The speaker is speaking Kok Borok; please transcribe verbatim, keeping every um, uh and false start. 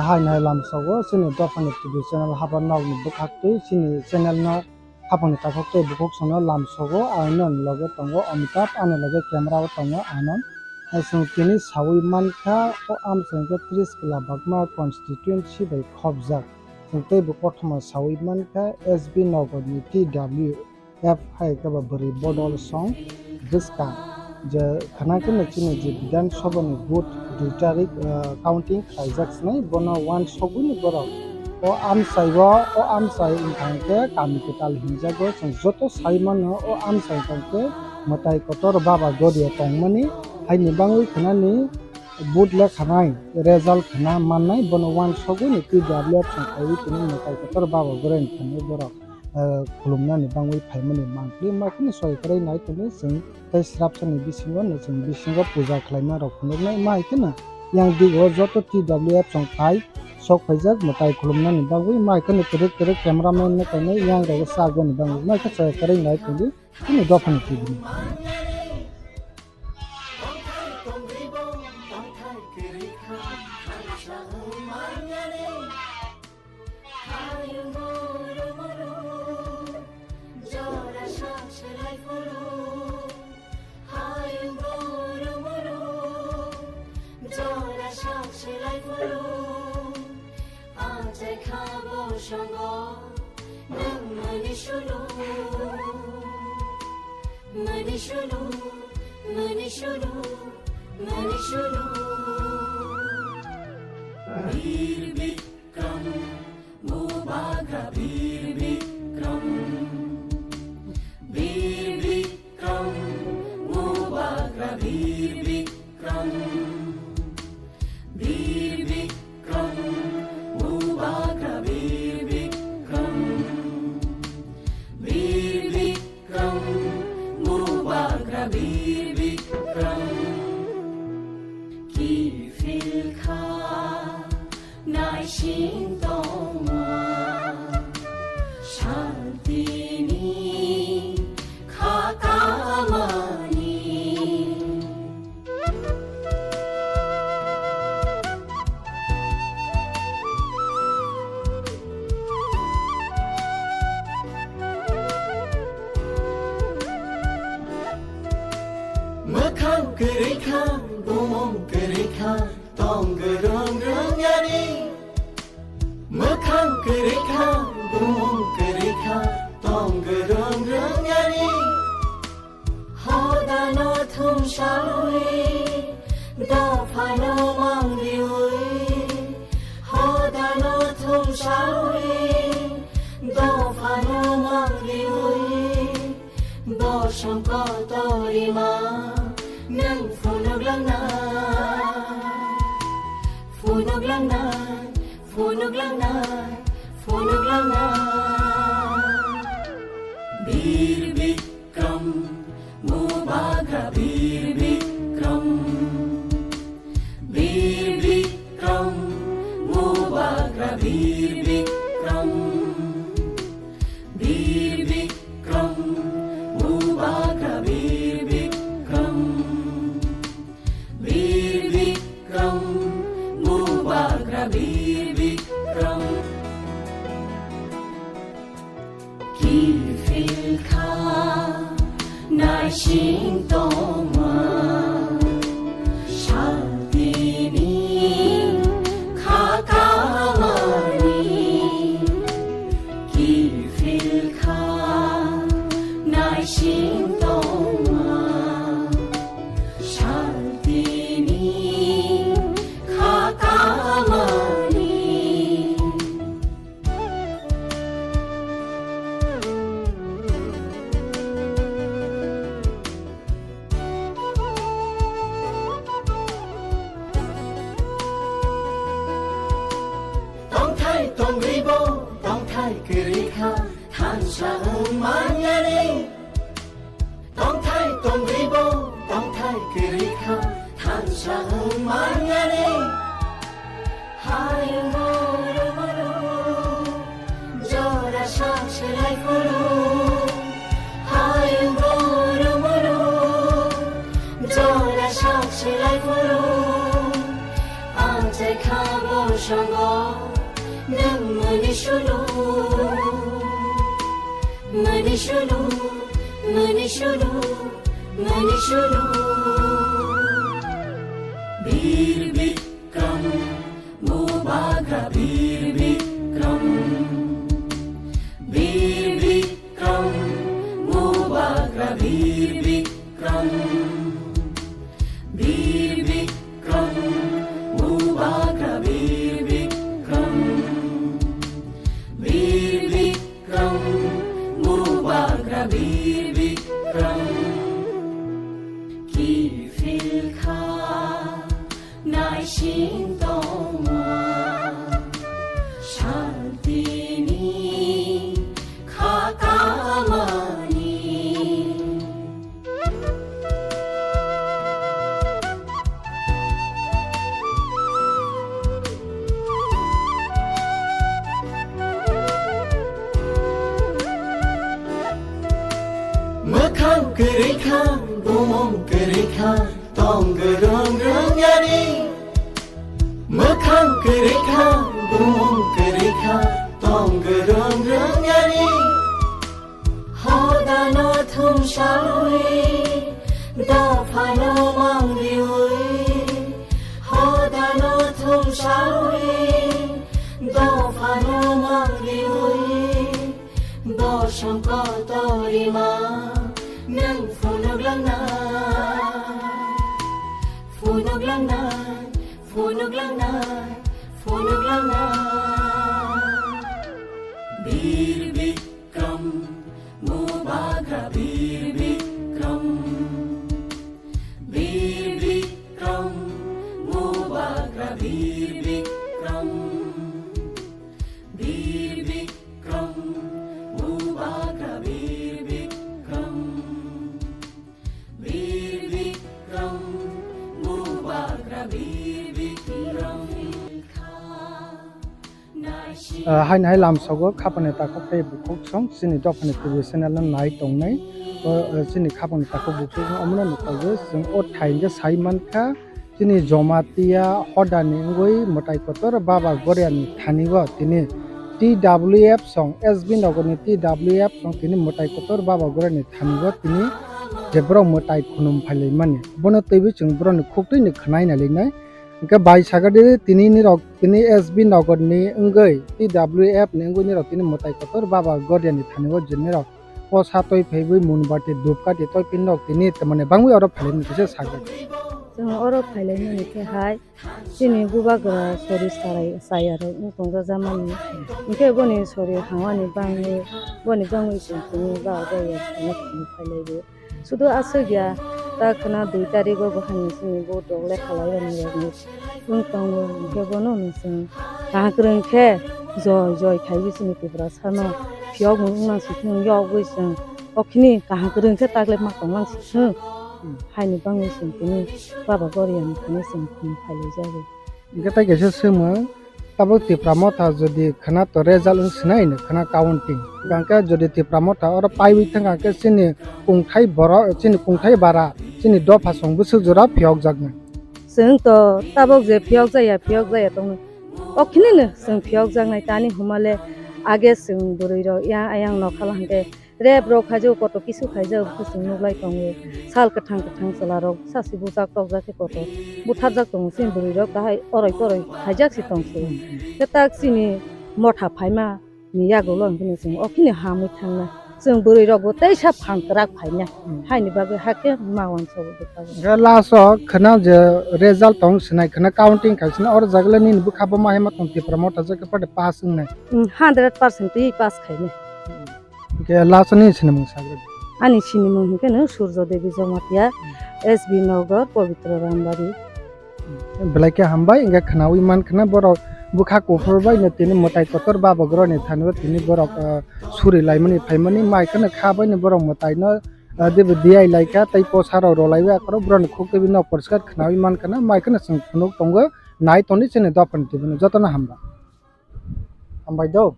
Hai nai lamsogo chini Dophani T V channel haba nokni bwkhak twi chini channel no hapangni takhuk tei bukhuk songno lamsogo. Ang nini loge tongo Amitabh, ani loge camera o tongo Anand. Hai chwng tini sawi mankha o amchaini khe Tripura Bagma constituency bai khopjak. Chwng teibo kothoma sawi mankha S B Nagarni T W F hai khe ba bwrwi bodol song bwskang je khwna khe no chini je Bidhan Sabha ni vote dui tarik, ah, counting khlaijak sinai, bono uansugwi ni borok o amchai o, o amchai wngkha hwnkhe kami kwtal hinjago. Chwng joto sai mano o amchai wngkha hwnkhe mwtai kotor Baba Goria tongmani haini bangwi khwnani vote le khanai result khwna mannai, bono uansugwi ni T W F chwng khaiwi tini mwtai kotor Baba Goria ni thani borok ah, khulumnani bangwi phaimani mangpili, ma kheno soi kwrwi nai tongwi chwng tei srapsani bisingo no chwng bisingo puja khlaima rok phunuknai, ma hai kheno yang digo joto T W F chwng phai sok phaijak mwtai khulumnani bangwi, ma hai kheno kwrwk kwrwk cameraman no kainai yang rogo chagwani bangwi, ma khe soi kwrwi nai tongwi chini Dophani T V ni. Hayung boro boro, jora sak selai phuru. Hayung boro boro, jora sak selai phuru. Achai kha bo songo, nwng mani sulu. Mani sulu, mani sulu, mani sulu. Bir Bikram, Bubagra Bir Bikram. Bir Bikram, Bubagra Bir Bikram. Bir Bikram, Bubagra Bir Bikram. Bir Bikram, Bubagra Bir Bikram. Kiphil kha naising tongma, santini kha kamani. Mwkhang kwrwi kha, bumung kwrwi kha, tong gwrwng rwng yani. Mwkhang kwrwi kha, bumung kwrwi kha, tong gwrwng rwng yani. Hodano thumsawi, dophano mangriwi. Hodano thumsawi, dophano mangriwi. Bosong kotorima nwng phunuklangnai, phunuklangnai, phunuklangnai, phunuklangnai. Bir Bikram, Bubagra Bir Bikram. Bir Bikram, Bubagra Bir Bikram. Bir Bikram, Bubagra Bir Bikram. Bir Bikram, Bubagra Bir Bikram. Kiphil kha naising tongma, santini kha kamani. Kiphil kha naising tongma, santini kha kamani. Tongthai tongribo, tongthai kwrwi kha, thansa wng manyani. Tongthai tongribo, tongthai kwrwi kha, thansa wng manyani. Hayung boro boro, jora sak selai phuru. Hayung boro boro, jora sak selai phuru. Achai kha bosongo. Mani shunu, mani shunu, mani shunu. Bir Bikram, Bubagra Bir Bikram. Bir Bikram, Bubagra Bir Bikram. Bir Bikram, Bubagra Bir Bikram. Bir Bikram, Bubagra Bir Bikram. Kiphil kha naising tongma santini kha kamani. Mwkhang kwrwi kha, bumung kwrwi kha, tong gwrwng rwng yani. Mwkhang kwrwi kha, bumung kwrwi kha, tong gwrwng rwng yani. Hodano thumsawi, dophano mangriwi. Hodano thumsawi, dophano mangriwi. Bosong kotorima, nwng phunuklangnai, phunuklangnai, phunuklangnai, phunuklangnai. Bir Bikram, Bubagra Bir Bikram. Bir Bikram, Bubagra Bir Bikram. Bir Bikram, Bubagra Bir Bikram. Bir Bikram, Bubagra Bir Bikram. Ah, haino hai lamsogo khapangni takhuk tei bukhuk song chini dophani T V channel no nai tongnai. O, eh, chini khapangni takhuk bukhuk song omono nukjago, chwng o thai hwnkhe sai mankha, chini Jamatia hodani wngwi mwtai kotor Baba Goriani thani o tini T W F song, S B Nogorni T W F song tini mwtai kotor Baba Goriani thani o tini je borok mwtai khunum phailaimani. Bono twiwi chwng borokni khuktwini khwnai nailainai. Hwnkhe bai sakha di, tini nirok, tini S B Nogorni wngwi, T W F ni wngwi nirok tini mwtai kotor Baba Goriani thani o je nirok posa toi phaiwi, munbati, dhupkati toi phai nirok tini tamani bangwi oro phailaimani kisa sakha. Chwng oro phailaimani khe hai chini bubagra sori sarai, saya rok wng tongjakmani. Hwnkhe boni sori hamani bangwi, boni bangwi chwng tini Baba Goriani thani o phailaio. Sudu aswk ya, ta khwna dui tarigo bo hai ni simi bo dok lekha lai rani rok ni wng tongo, hwnkhe bono ni chwng kaham kwrwng khe joi joi khaiwi chini Tiprasa no phiyok mung wng nang si thung, yogwi chwng okhini kaham kwrwng khe tagle ma tong nang si thung. Haini bangwi chwng tini Baba Goriani thani chwng phung phailaijagwi. Hwnkhe tai kaisa swngmung, tabuk Tipra Motha jodi khwna to result wng swnai hino khwna counting. Hwnkhe jodi Tipra Motha oro paiwi thangkha hwnkhe chini kungthai borok, chini kungthai bara, chini dopha song bwswk jora phiyokjaknai. Chwng to tabuk je phiyokjaya, phiyokjaya tongno. O khinino chwng phiyokjaknai tani hwnmale age chwng bwrwi rok yang ayang nokhala hwnkhe Rep rok khaijak, koto kisu khaijak, bwswk nuklai tongo. Sal kwthang kwthang chwla rok sasi bujak tokjak khe koto butharjak tongo. Chini bwrwi rok kahai oroi poroi khaijak se tong se. Khe tak chini motha phaima ni yagulo hwnkhe chwng okhini hamwi thangnai. Chwng bwrwi rok bo teisa phan kwrak phainai. Haini bagwi hakhe ma uansukgo bwkha bo. Hwnkhe last o khwna je result tong sinai khwna counting khai sinai oro jagale nini bwkha bo ma hai ma tong Tipra Motha je khe pate pass wngnai. Hundred percent twi pass khainai. Hwnkhe last ni sinimung sagradi. Ani sinimung hwnkhe no Surjo Devi Jamatia, S B Nagar, Pabitra Rambari. Belai khe hambai, hwnkhe khwnawi mankha na borok bwkha kuphur bai no tini mwtai kotor Baba Goriani thani o tini borok, ah, suri laimani phaimani mai kheno kha bai no borok mwtai no, ah, debe diyai laikha tei posa rok rwlaiwi akhoro borokni khuk twiwi nok poriskar khwnawi mankha na mai kheno chwng phunuk tongo nai tongdi chini dophani T V no jotono hambai. Hambai do.